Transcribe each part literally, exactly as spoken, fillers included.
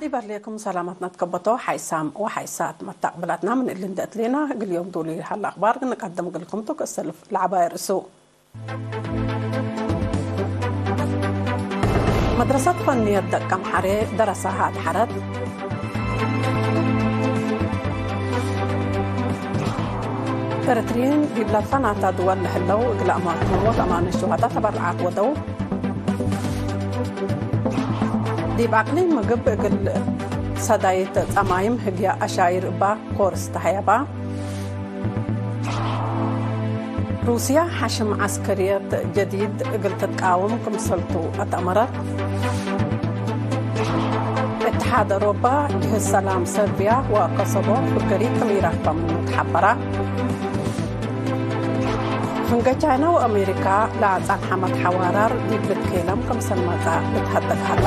ዲብ ህሌኩም ሰላመትነ ትከበቶ ሓይሳም ወሓይሳት መታቅብላትና፣ ምን እሊ እንዴ እትሌና፣ እግል ዮም ዱሉይ ሀለ አክባር ንቀድም እግልኩም ቱ። ክእሰልፍ ለዐባይ ርእሱ። መድረሰት ፈንየት ደቀምሐሬ ደረሳሀ አድሐረት። ኤረትርዪን ዲብ ለትፈናተ ድወል ለህለው እግለ አማን ሞት አማን ሹሀዳ ተበረዓት ወደው። ዲብ አቅሊም ምግብ እግል ሰዳይት ጸማይም ህግየ አሻይር እባ ኮርስ ተሀየባ። ሩስያ ሐሽም ዐስከርየት ጀዲድ እግል ትትቃወም ክምሰልቱ አትአመረት። እትሓድ አውሮፓ ጅህዝ ሰላም ሰርቢያ ወኮሶቮ ፍገሪት ክም ኢረክበ ምኑ ተሐበራ። ፍንጌ ቻይና ወአሜሪካ ለአጸንሐ መትሐዋራር ዲብ ልትኬለም ክምሰል መጽአ ልትሀደግ ሀላ።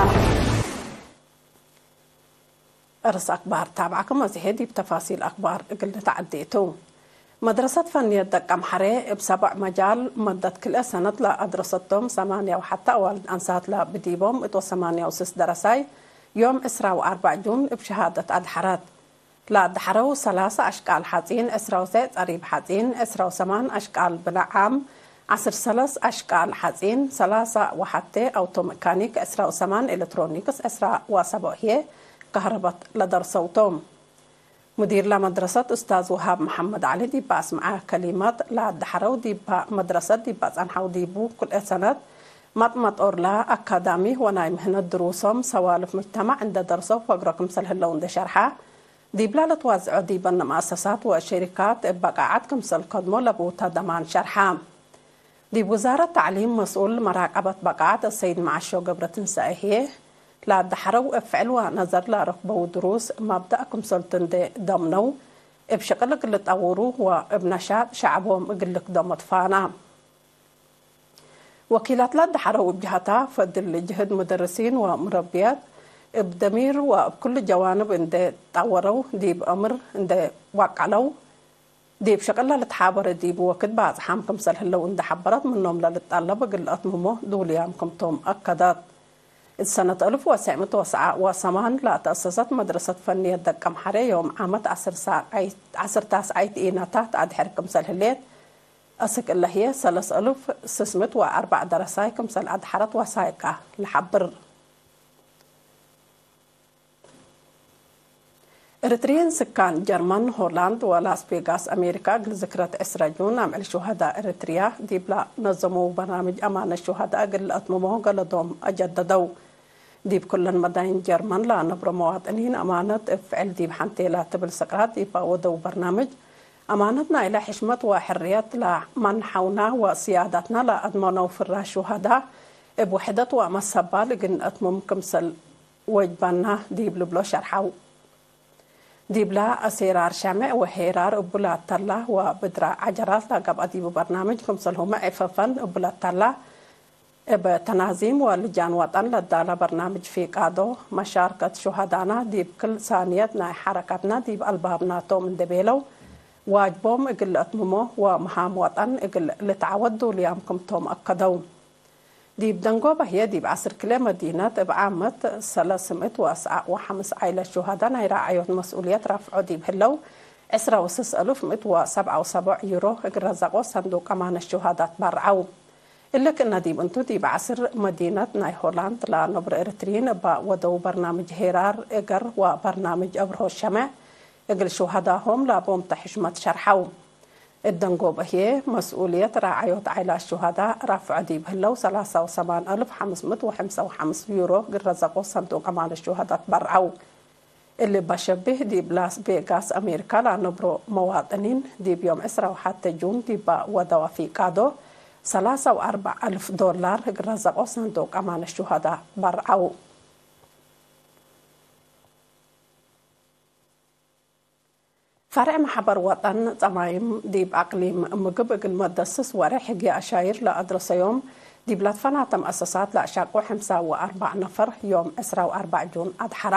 እርስ አክባር ታብዐክም አዜሐ ዲብ ተፋሲል አክባር እግል ንትዐዴ ቱ። መድረሰት ፈንየት ደቀምሐሬ እብ ሰበዕ መጃል መደት ክልኤ ሰነት ለአድረሰቶም ሰማንያ ወሐተ አዋልድ አንሳት ለብዲቦም እት ወሰማንያ ወስስ ደረሳይ ዮም ዕስራ ወአርበዕ ጁን እብ ሸሃደት አድሐረት። ለአድሐረው ሰላሰ አሽቃል ሐጺን፣ ዕስራ ወዘ ጸሪብ ሐጺን፣ ዕስራ ወሰማን አሽቃል ብናይ ዓም፣ ዐስር ሰለስ አሽቃል ሐጺን፣ ሰላሰ ወሐቴ አውቶ መካኒክ፣ ዕስራ ወሰማን ኤሌክትሮኒክስ፣ ዕስራ ወሰቦዕ ህዬ ከህረበት ለደርሰው ቶም። ሙዲር ለመድረሰት ኡስታዝ ወሃብ መሐመድ ዐሊ ዲብ አስምዐ ከሊመት፣ ለአድሐረው ዲብ መድረሰት ዲብ አጸንሐው ዲቡ ክልኤ ሰነት መጥመጦር ለአካዳሚ ወናይ ምህነት ድሩሶም ሰዋልፍ ሙጅተማዕ እንዴ ደርሰው ፈግሮ ክምሰል ህለው እንዴ ሸርሐ፣ ዲብላ ለትዋዝዖ ዲበን መአሰሳት ወሸሪካት እብ በቃዐት ክምሰል ከድሞ ለቡተ ደማን ሸርሐ። ዲብ ውዛረት ተዕሊም መስኡል መራቀበት በቃዐት አሰይድ መዓሾ ገብረትንሳኤ ህዬ፣ ለአድሐረው እብ ፍዕል ወነዘር ለረክበው ድሩስ መብደእ ክምሰልቱ እንዴ ደምነው፣ እብ ሽቅል እግል ልጠውሩ ወእብ ነሻጥ ሸዕቦም እግል ልክደሞ ትፋና። ወኪላት ለአድሐረው እብ ጀሀታ፣ ፈድል ጅህድ ሙደርሲን ወሙረብያት እብ ደሚር ወእብ ክሉ ጀዋንብ እንዴ ጠወረው፣ ዲብ አምር እንዴ ወቀለው፣ ዲብ ሸቅል ለልትሓበረ ዲብ ወክድ ባጽሓም ክምሰል ህለው እንዴ ሐበረት፣ ምኖም ለልጠለብ እግል ለአትምሞ ዱልያም ክምቶም አከደት። እት ሰነት አልፍ ወትሰዕ ምእት ወሰብዓ ወሰማን ለተአሰሰት መድረሰት ፈንየት ደቀምሐሬ፣ ዮም ዓመት ዐስር ታስዓይት ኢነታ ተአድሕር ክምሰል ህሌት፣ አስክ እለ ህዬ ሰለስ አልፍ ስስ ምእት ወአርበዕ ደረሳይ ክምሰል አድሐረት ወሳይቃ ለሐብር። ኤረትርዪን ስካን ጀርመን፣ ሆላንድ ወላስ ቬጋስ አሜሪካ እግል ዝክረት ዕስረ ጁን አምዕል ሹሀዳእ ኤረትርያ ዲብላ ነዘመው በርናምጅ አማነት ሹሀዳእ እግል ለአትምሞ ገለዶም አጀደደው። ዲብ ኩለን መዳይን ጀርመን ለአነብሮ መዋጥኒን አማነት እብ ፍዕል ዲብ ሐንቴ ላትብል ስቅራት ዲብ አወደው በርናምጅ፣ አማነት ናይለ ሕሽመት ወሕርየት ለመንሐውና ወስያዳትና ለአድመነው ፍራሽ ሹሀዳእ እብ ውሕደት ወመሰባል እግል ነአትምም ክምሰል ወጅበና ዲብ ልብሎ ሸርሐው። ዲብላ አሴራር ሸምዕ ወሄራር እቡ ለአተላ ወብድረ ዐጀላት ለገብአ ዲቡ በርናምጅ ክምሰልሁመ ዕፈፈን እቡ ለአተላ፣ እብ ተናዚም ወልጃን ወጠን ለዳለ በርናምጅ ፊቃዶ፣ መሻርከት ሹሀዳና ዲብ ክል ሳንየት ናይ ሐረካትና ዲብ አልባብና ቶም እንዴ ቤለው፣ ዋጅቦም እግል ለአትምሞ ወመሃም ወጠን እግል ልትዐወት ዱልያም ክምቶም አከደው። ዲብ ደንጎበ ህዬ፣ ዲብ ዐስር ክልኤ መዲነት እብ ዓመት ሰለስ ምእት ወሰብዓ ወሐምስ ዓይለት ሹሀዳ ናይ ረዓዮት መስኡልየት ረፍዖ ዲብ ህለው፣ ዕስራ ወስስ አልፍ ምእት ወሰብዓ ወሰቦዕ ዩሮ እግል ረዘቆ ሰንዱቅ አማነት ሹሀዳ ትበርዐው። እሊ ክእነ ዲብ እንቱ፣ ዲብ ዐስር መዲነት ናይ ሆላንድ ለነብሩ ኤረትርዪን እበ ወደው በርናምጅ ሄራር እገር ወበርናምጅ አብርሆት ሸመዕ እግል ሹሀዳሆም ላቦምተ ሕሽመት ሸርሐው። እት ደንጎበ ህዬ፣ መስኡልየት ረዓዮት ዓይላት ሹሀዳ ረፍዖ ዲብ ህለው፣ ሰላሳ ወሰማን አልፍ ሐምስ ምእት ወሐምሳ ወሐምስ ዩሮ እግል ረዘቆ ሰንዱቅ አማነት ሹሀዳ ትበርዐው። እሊ በሸቢህ፣ ዲብ ላስ ቬጋስ አሜሪካ ለአነብሮ መዋጥኒን፣ ዲብ ዮም ዕስራ ወሐቴ ጁን ዲበ ወደወ ፊቃዶ፣ ሰላሳ ወአርበዕ አልፍ ዶላር እግል ረዘቆ ሰንዱቅ አማነት ሹሀዳ በርዐው። ፈርዕ መሕበር ወጠን ጸማይም ዲብ አቅሊም ምግብ እግል መደስስ ወሬሕ ህግየ አሻይር ለአድረሰዮም፣ ዲብ ለትፈናተ መአሰሳት ለአሻቁ ሐምሳ ወአርበዕ ነፈር ዮም ዕስራ ወአርበዕ ጁን አድሐራ።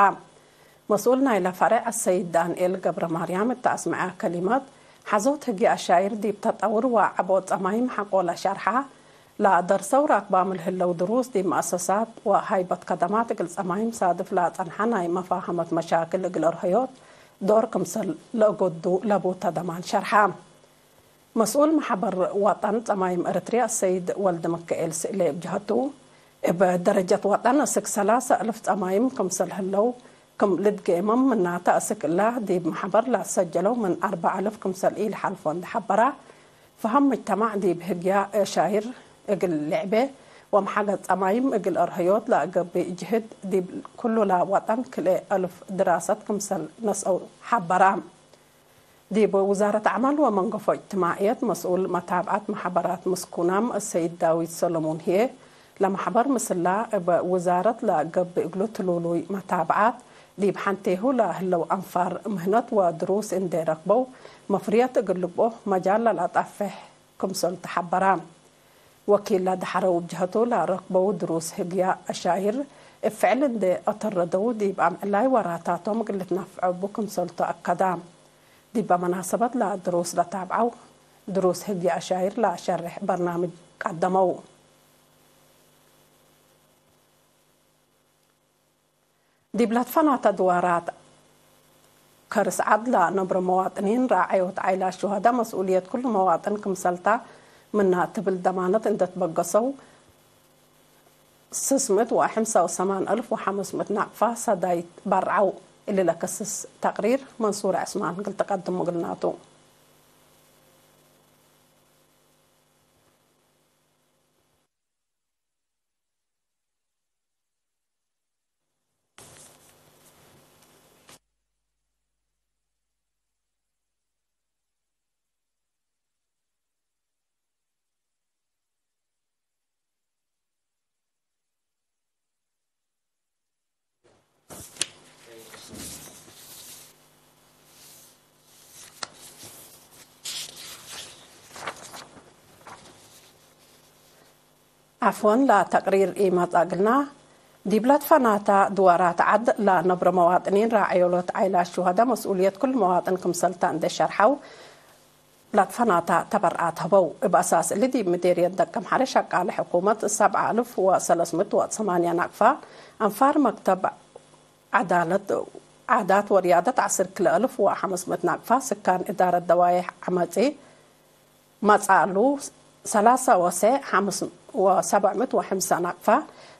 መስኡል ናይለ ፈርዕ አሰይድ ዳንኤል ገብረማርያም እተ አስመዐ ከሊመት፣ ሐዞት ህግየ አሻይር ዲብ ተጠውር ወዐቦት ጸማይም ሐቆለ ሸርሐ፣ ለደርሰው ራክባም ለህለው ድሩስ ዲብ መአሰሳት ወሀይበት ከደማት እግል ጸማይም ሳድፍ ለአጸንሐ ናይ መፋሀመት መሻክል እግል እርሀዮት ዶር ክምሰል ለእገዱ ለቡ ተ ደማን ሸርሐ። መስኡል መሐበር ወጠን ጸማይም ኤረትርያ አሰይድ ወልደምክኤል ስእሌ እብ ጀሀቱ፣ እብ ደረጀት ወጠን እስክ ሰላሰ አልፍ ጸማይም ክምሰል ህለው ክም ልትገኤመም፣ ምናተ አስክ እላ ዲብ መሐበር ለአትሰጀለው ምን አርበዕ አልፍ ክምሰል ኢልሐልፎ እንዴ ሐበራ፣ ፈሀም መጅተማዕ ዲብ ህግያ አሻይር እግል ልዕቤ ወመሐገዝ ጸማይም እግል አርሀዮት ለአገብእ ጅህድ ዲብ ክሉ ለወጠን ክልኤ አልፍ ድራሰት ክምሰል ነስአው ሐበራ። ዲብ ውዛረት አዕማል ወመንገፎ እጅትማዕየት መስኡል መታብዐት መሐበራት ምስኩናም አሰይድ ዳዊት ሰለሙን ህዬ፣ ለመሕበር ምስላ እብ ውዛረት ለገብእ እግሉ ትሉሉይ መታብዓት፣ ዲብ ሐንቴሁ ለህለው አንፋር ምህነት ወድሩስ እንዴ ረክበው፣ መፍርየት እግል ልብኦ መጃል ለለአጣፍሕ ክምሰል ተሐበራ። ወኪል ለደሐረው እብ ጀሀቱ፣ ለረክበው ድሩስ ህግያ አሻይር እብ ፍዕል እንዴ አተረደው፣ ዲብ አምዕላይ ወራታቶም እግል ልትነፍዖ እቡ ክምሰል ተአከዳ። ዲበ መናሰበት ለድሩስ ለታብዐው ድሩስ ህግየ አሻይር ለአሸርሕ በርናምጅ ቀደመው። ዲብ ለትፈናተ ድዋራት ከርስ ዐድ ለነብሮ መዋጥኒን ራዐዮት ዓይላት ሹሀዳ መስኡልየት ኩሉ መዋጥን ክምሰልታ ምና ትብል ደማነት እንዴ ትበገሰው፣ ስስ ምእት ወሐምሳ ወሰማን አልፍ ወሐምስ ምእት ናቅፋ ሰዳይት በርዐው። እሊ ለከስስ ተቅሪር መንሱር ዕስማን እግል ትቀድሙ እግልናቱ። ዐፍወን፣ ለተቅሪር ኢመጽእ እግልና። ዲብ ለትፈናተ ድዋራት ዐድ ለነብሮ መዋጥኒን ራዐዮት ዓይላት ሹሀዳ መስኡልየት ኩሉ መዋጥን ክምሰልታ እንዴ ሸርሐው፣ ለትፈናተ ተበርዓት ሀበው። እብ አሳስ እሊ ዲብ ምዴርየት ደቀ ምሐረ ሸቃለ ሕኩመት ሰብዐ አልፍ ወሰለስ ምእት ወሰማንያ ናቅፋ፣ አንፋር መክተብ ዐዳለት፣ ዓዳት ወርያደት ዐስር ክልኤ አልፍ ወሐምስ ምእት ናቅፋ፣ ስካን እዳረት ደዋይሕ ዐመጺ መጽአሉ ሰላሳ ወሰዕ ሐምስ ወሰብዕ ምእት ወሐምሳ ናቅፋ፣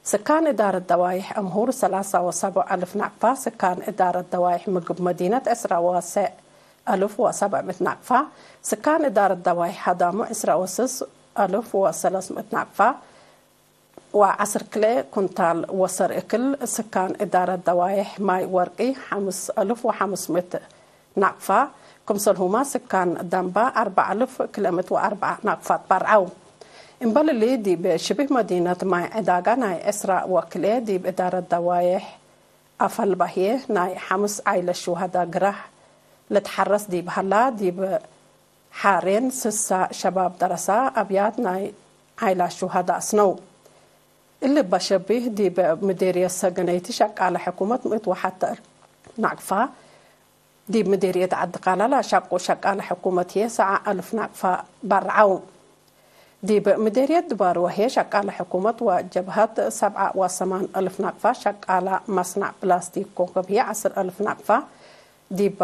ስካን እዳረት ደዋይሕ እምሁር ሰላሳ ወሰብዕ አልፍ ናቅፋ፣ ስካን እዳረት ደዋይሕ ምግብ መዲነት ዕስራ ወሰዕ አልፍ ወሰብዕ ምእት ናቅፋ፣ ስካን እዳረት ደዋይሕ ሀዳሙ ዕስራ ወስስ አልፍ ወሰለስ ምእት ናቅፋ፣ ወዐስር ክልኤ ኩንታል ወሰር እክል፣ ስካን እዳረት ደዋይሕ ማይ ወርቂ ሐምስ አልፍ ወሐምስ ምእት ናቅፋ፣ ክምሰልሁመ ስካን ደንባ አርበዕ አልፍ ክልኤ ምእት ወአርበዕ ናቅፋ ትበርዐው። እምበል እሊ፣ ዲብ ሽብህ መዲነት ማይ ዕዳጋ ናይ ዕስራ ወክልኤ፣ ዲብ እዳረት ደዋይሕ አፈልባህዬ ናይ ሐምስ ዓይለት ሹሀዳ ግራህ ልትሐረስ ዲብ ሀላ፣ ዲብ ሐሬን ስሳ ሸባብ ደረሳ አብያት ናይ ዓይላት ሹሀዳ አስነው። እሊ በሸቢህ ዲብ ምዴርየት ሰገነይቲ ሸቃለ ሕኩመት ምእት ወሐተ ናቅፋ፣ ዲብ ምዴርየት ዐዲ ቃላ ለሸቁ ሸቃለ ሕኩመት ህዬ ሰብዓ አልፍ ናቅፋ በርዐው። ዲብ ምዴርየት ድባርወ ህዬ ሸቃለ ሕኩመት ወጀብሀት ሰብዓ ወሰማን አልፍ ናቅፋ ሸቃለ መስነዕ ፕላስቲክ ኮከብ ህዬ ዐስር አልፍ ናቅፋ፣ ዲብ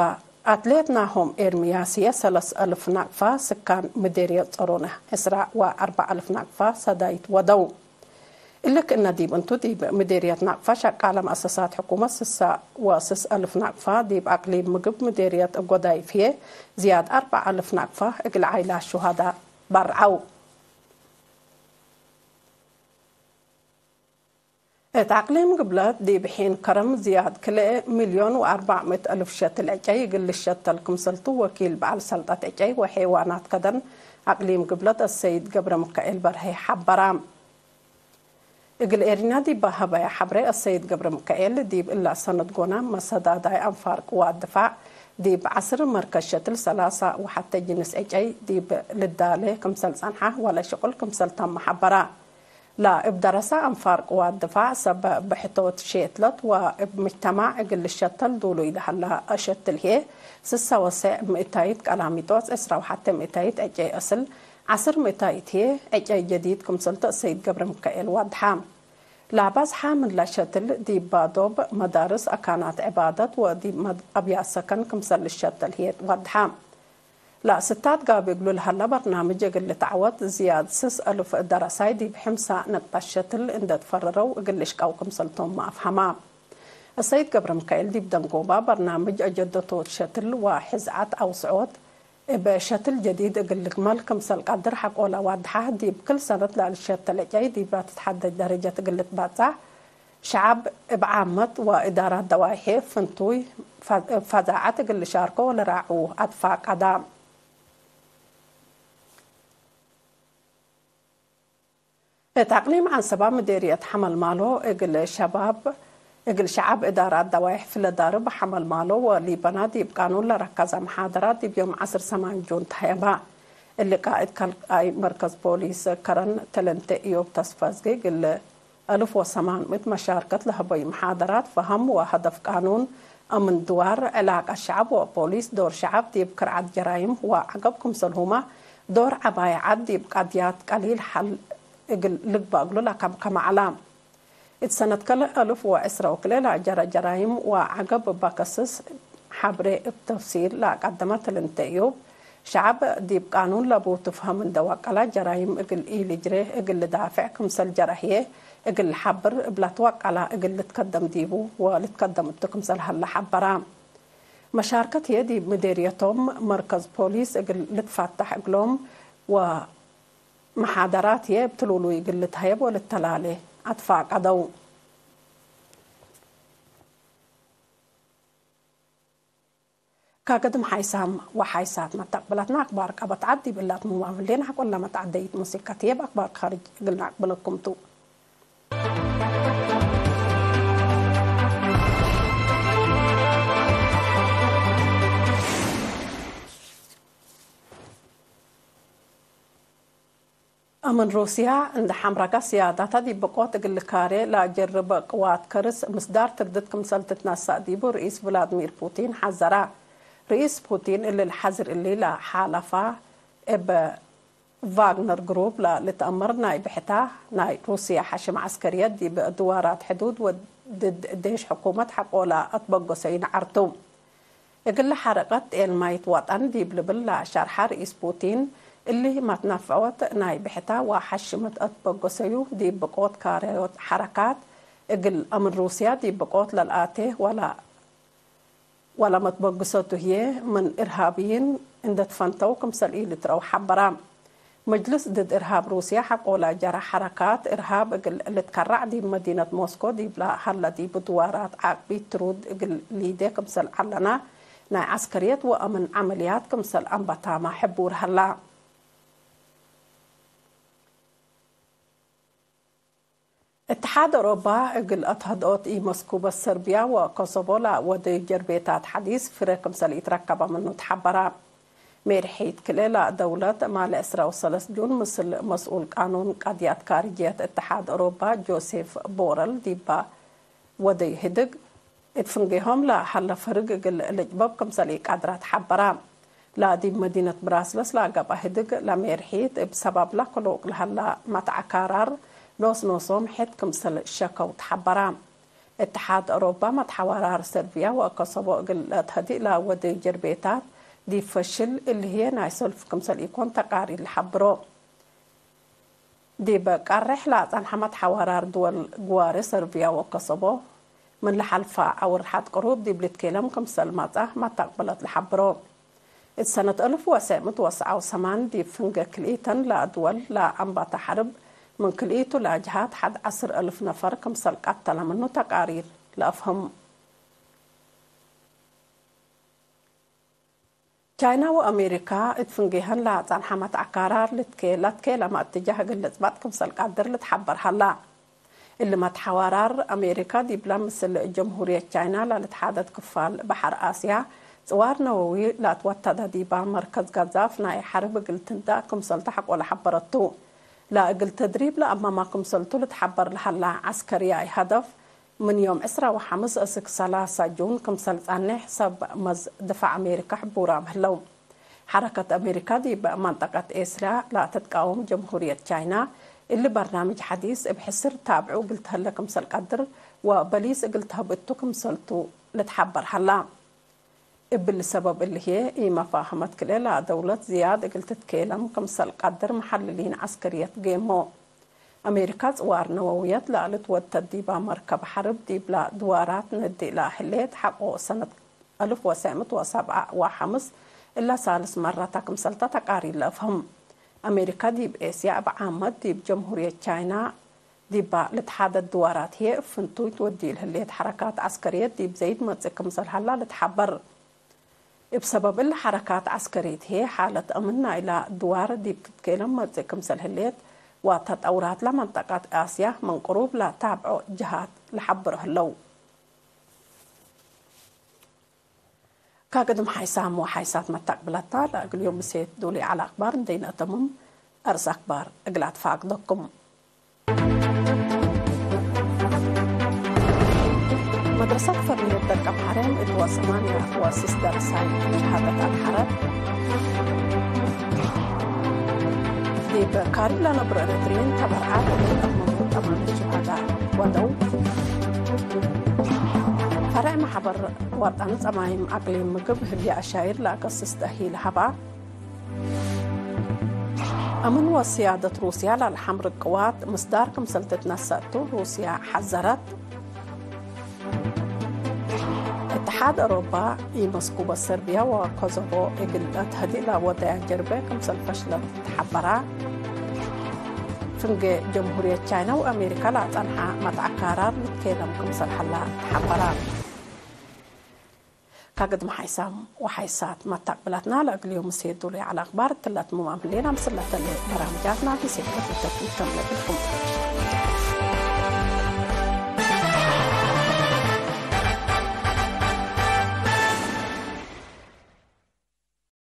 አትሌት ናሆም ኤርምያስ ህዬ ሰለስ አልፍ ናቅፋ፣ ስካን ምዴርየት ጸሮነ ዕስራ ወአርበዕ አልፍ ናቅፋ ሰዳይት ወደው። እሊ ክእነ ዲብ እንቱ፣ ዲብ ምዴርየት ናቅፋ ሸቃለ መአሰሳት ሕኩመት ስሳ ወስስ አልፍ ናቅፋ፣ ዲብ አቅሊም ምግብ ምዴርየት ጎዳይፍ ህዬ ዝያድ አርበዕ አልፍ ናቅፋ እግል ዓይላት ሹሀዳ በርዐው። እት አቅሊም ግብለት ዲብ ሒን ከረም ዝያድ ክልኤ ሚልዮን ወአርበዕ ምእት አልፍ ሸትል ዕጨይ እግል ልሸተል ክምሰልቱ ወኪል በዐል ሰልጠት ዕጨይ ወሐይዋናት ከደን አቅሊም ግብለት አሰይድ ገብረምካኤል በርሀ ሐበራ። እግል ኤሪና ዲብ ሀበያ ሐብሬ አሰይድ ገብረምካኤል፣ ዲብ እላ ሰነት ጎና መሰዳዳይ አንፋር ቅዋት ድፋዕ ዲብ ዐስር መርከዝ ሸትል ሰላሳ ወሐተ ጅንስ ዕጨይ ዲብ ልዳሌ ክምሰል ጸንሐ ወለ ሽቁል ክምሰል ተመ ሐበራ። ለእብ ደረሰ አንፋር ቅዋት ድፋዕ ሰብ ብሕቶት ሼትለት ወእብ ምጅተማዕ እግል ልሸተል ዱሉይ ለሀላ አሸትል ህዬ፣ ስሳ ወሰዕ ምእታይት ቀላሚጦስ፣ ዕስራ ወሐተ ምእታይት ዕጨይ አስል፣ ዐስር ምእታይት ህዬ ዕጨይ ጀዲድ ክምሰልቱ እሰይድ ገብረሚካኤል ወድሐ። ለአባዝሐ ምን ለሸትል ዲብ ባዶብ፣ መዳርስ፣ አካናት ዕባደት ወዲብ መድ-፣ አብያት ሰከን ክምሰል ልሸተል ህዬ ወድሐ። ለአስታድጋቢ እግሉ ለሀለ በርናምጅ እግል ልትዐወት ዝያድ ስስ አልፍ ደረሳይ ዲብ ሕምሳ ነቅጠት ሸትል እንዴ ትፈረረው እግል ልሽቀው ክምሰልቶም አፍሀመ። እሰይድ ገብረሚካኤል ዲብ ደንጎባ በርናምጅ አጀደቶት ሸትል ወሕዝዐት አውስዖት እብ ሸትል ጀዲድ እግል ልግመል ክምሰል ቀድር ሐቆለ ዋድሐ፣ ዲብ ክል ሰነት ለልሸተል ዕጨይ ዲብላ ትትሐደጅ ደረጀት እግል ልትበጸሕ፣ ሸዐብ እብ ዓመት ወእዳራት ደዋይሕ ፍንቱይ እብ ፈዛዐት እግል ልሻርኮ ወለራዕዉ አትፋቀደ። እት አቅሊም ዐንሰባ ምዴርየት ሐመልማሎ እግል ሸባብ፣ እግል ሸዐብ እዳራት ደዋይሕ ፍለዳርብ ሐመልማሎ ወሊበና ዲብ ቃኑን ለረከዘ መሓደራት ዲብ ዮም ዐስር ሰማን ጁን ተሀየበ። እሊ ቃእድ ካልኣይ መርከዝ ፖሊስ ከረን ተለንቴ እዮብ ተስፋዝጊ እግል አልፍ ወሰማን ምእት መሻርከት ለሀበዩ መሓደራት ፈሀም ወሀደፍ ቃኑን፣ አምን ድዋር፣ ዕላቀት ሸዐብ ወፖሊስ፣ ዶር ሸዐብ ዲብ ክርዐት ጀራይም ወዐገብ ክምሰልሁመ ዶር ዐባይ ዐድ ዲብ ቀድያት ቀሊል ሐል እግል ልግበእ እግሉ ለከምከመ ዐለ። እት ሰነት ከልእ አልፍ ወዕስረ ወክልኤ ለአጀረ ጀራይም ወዐገብ እበ ከስስ ሐብሬ እብ ተፍሲል ለአቀደመ ተለንቴ እዮብ፣ ሸዐብ ዲብ ቃኑን ለቡ ትፍሀም እንዴ ወቀለ ጀራይም እግል ኢልጅሬ እግል ልዳፍዕ ክምሰል ጀረ ህዬ እግል ለሐብር እብ ለትወቀለ እግል ልትከደም ዲቡ ወልትከደም እቱ ክምሰል ሀለ ሐበረ። መሻርከት ህዬ ዲብ ምዴርየቶም መርከዝ ፖሊስ እግል ልትፈተሕ እግሎም ወመሓደራት ህዬ እብ ትሉሉይ እግል ልትሀየብ ወልተላሌ አትፋቀደው። ከግድም ሓይሳም ወሓይሳት መተቅብለትና አክባር ቀበት ዐድ ዲብ እላት ምዋምሌን ሐቆለ መትዐደይት ሙሲቀት ህዬ እብ አክባር ካርጅ እግል ነአቅብለኩም ቱ። አምን ሩስያ እንዴ ሐምረገ፣ ስያዳተ ዲብ ብቆት እግል ልካሬ ለአጀርብ ቅዋት ከርስ ምስዳር ትርድት ክምሰል ትትነሰእ ዲቡ ርኢስ ቭላድሚር ፑቲን ሐዘረ። ርኢስ ፑቲን እሊ ለሐዝር እሊ ለሓለፈ እብ ቫግነር ግሩፕ ለልትአመር ናይ ብሕታ ናይ ሩስያ ሐሽም ዐስከርየት ዲብ ድዋራት ሕዱድ ወድድ ዴሽ ሕኩመት ሐቆለ አትበገሰዩ ነዐርቱ። እግለ ሐረቀት ጤልማይት ወጠን ዲብ ልብል ለሸርሐ ርኢስ ፑቲን፣ እሊ መትነፍዖት ናይ ብሕታ ወሐሽመት አትበገሰዩ፣ ዲብ ብቆት ካርዮት ሐረካት እግል አምን ሩስያ ዲብ ብቆት ለልአቴ ወለ ወለመትበግሰቱ ህዬ ምን እርሃብይን እንዴ ትፈንተው ክምሰል ኢልትረው ሐበረ። መጅልስ ድድ እርሃብ ሩስያ ሐቆለ ጀረ ሐረካት እርሃብ እግል ልትከረዕ ዲብ መዲነት ሞስኮ ዲብለ ሀለ ዲብ ድዋራት ዐቅቢት ትሩድ እግል ሊዴ ክምሰል ዐለነ ናይ ዐስከርየት ወአምን ዐመልያት ክምሰል አንበታመ ሕቡር ሀላ። እትሓድ ኦሮባ እግል አትሀድኦት ኢመስኩበት ሰርቢያ ወኮሶቮ ለወደዩ ጀርቤታት ሐዲስ ፍሬ ክምሰል ኢትረከበ ምኑ ተሐበረ። ሜርሒት ክልኤ ለደውለት ማሌ ዕስራ ወሰለስ ጁን ምስል መስኡል ቃኑን ቀድያት ካርጅየት እትሓድ ኦሮባ ጆሴፍ ቦረል ዲባ ወደዩ ህድግ፣ እት ፍንጌሆም ለሀለ ፈርግ እግል ልጭበብ ክምሰል ኢቀድረ ተሐበረ። ለዲብ መዲነት ብራስለስ ለገብአ ህድግ ለሜርሒት እብ ሰባብ ለክሉቅ ለሀለ መትዐ ካራር ኖስ ኖሶም ሕድ ክምሰል ሸከው ተሐበረ። እትሓድ አውሮፓ መትሐዋራር ሰርቢያ ወከሰቦ እግል ለትሀድእ ለወደዩ ጀርቤታት ዲብ ፈሽል እሊ ህዬ ናይ ሰልፍ ክምሰል ኢኮን ተቃሪር ለሐብሮ። ዲብ ቀሬሕ ለአጸንሐ መትሐዋራር ድወል ግዋሬ ሰርብያ ወከሰቦ፣ ምን ለሐልፈ ዐውር ሐድ ቅሩብ ዲብ ልትኬለም ክምሰል መጽአ መተቅብለት ለሐብሮ። እት ሰነት አልፍ ወሰዕ ምእት ወሰዓ ወሰማን ዲብ ፍንጌ ክልኢተን ለአድወል ለአንባተ ሐርብ፣ ምን ክልኢቱ ለአጅሃት ሐድ ዐስር አልፍ ነፈር ክምሰል ቀተለ ምኑ ተቃሪር ለአፍህም። ቻይና ወአሜሪካ እት ፍንጌሀን ለአጸንሐ መትዐ ካራር ልትኬ-፣ ለትኬለመ እትጃህ እግል ልጽበጥ ክምሰል ቀድር ልትሐበር ሀላ። እሊ መትሐዋራር፣ አሜሪካ ዲብለ ምስል ጀምሁርየት ቻይና ለልትሓደት ክፋል በሐር አስያ ጽዋር ነወዊ ለአትወተደ ዲባ መርከዝ ገዛፍ ናይ ሐርብ እግል ትንዳእ ክምሰልቱ ሐቆለ ሐበረቱ። ለእግል ተድሪብ ለአመማ ክምሰልቱ ልትሐበር ለሀላ ዐስከርያይ ሀደፍ፣ ምን ዮም ዕስራ ወሐምስ እስክ ሰላሳ ጁን ክምሰል ጸኔሕ ሰብ መዝ ድፋዕ አሜሪካ ሕቡራም ህለው። ሐረከት አሜሪካ ዲብ መንጠቀት ኤስያ ለትትቃወም ጀምሁርየት ቻይና፣ እሊ በርናምጅ ሐዲስ እብ ሕስር ታብዑ እግል ተህለ ክምሰል ቀድር ወበሊስ እግል ተህብ እቱ ክምሰልቱ ልትሐበር ሀላ። እብሊ ሰበብ እሊ ህዬ፣ ኢመፋህመት ክልኤ ለደውለት ዝያድ እግል ትትኬለም ክምሰል ቀድር መሐልሊን ዐስከርየት ጌሞ። አሜሪካ ጽዋር ነወውየት ለልትወደድ ዲባ መርከብ ሐርብ ዲብላ ድዋራት ነዲ ለህሌት ሐቆ ሰነት አልፍ ወሰዕ ምእት ወሰብዓ ወሐምስ እላ ሳልስ መረ ተ ክምሰልተ ተቃሪር ለአፍህም። አሜሪካ ዲብ ኤስያ እብ ዓመት ዲብ ጀምሁርየት ቻይና ዲባ ልትሓደድ ድዋራት ህዬ እብ ፍንቱይ ትወዲ ለህሌት ሐረካት ዐስከርየት ዲብ ዘይድ መጽእ ክምሰል ሀላ ልትሐበር። እብ ሰበብ እሊ ሐረካት ዐስከርየት ህዬ፣ ሓለት አምን ናይላ ድዋር ዲብ ትትኬለም መጽእ ክምሰል ህሌት ወተጠውራትለ መንጠቀት አስያ ምን ቅሩብ ለታብዖ ጀሃት ለሐብሮ ህለው። ከቅድም ሓይሳም ወሓይሳት መታቅብለታ ለእግል ዮም ምሴት ዶል ዐለ አክባር እንዴ ነአተምም፣ አርስ አክባር እግል አትፋቅደኩም። መድረሰት ፈርሚዮት ደቀ ማርያም እት ወሰማንያ ወስስ ደረሳይ ሸሃደት አልሐረት። ዲብ ካርብ ለነብሮ ኤረትርዪን ተበርዓት እግል አትመሙ ጠማም ሸሃዳ ወደው። ፈርዕ መሐበር ወጠን ጸማይም አቅሊም ምግብ ህግየ አሻይር ለአከስስ ተእሂል ሀባ። አምን ወስያደት ሩስያ ለአልሐምር ቅዋት ምስዳር ክምሰል ትትነሰእ ቱ ሩስያ ሐዘረት። እትሓድ አውሮፓ ኢመስኩበ ሰርብያ ወኮሶቮ እግል ለትሀዲ ለወደያ ጀርበ ክምሰል ፈሽለት ተሐበራ። ፍንጌ ጀምሁርየት ቻይና ወአሜሪካ ለአጸንሐ መትዐ ካራር ልትኬለም ክምሰል ሀላ ተሐበራ። ከቅድመ ሓይሳም ወሓይሳት መታቅብላትና ለእግል ዮም ምሴ ዶል ዐለ አክባር እትለ አትምማም ህሌና። ምስለተ ለበራምጃትና ፊ ሴት ከፊተት ኢከምለ ብልኩም።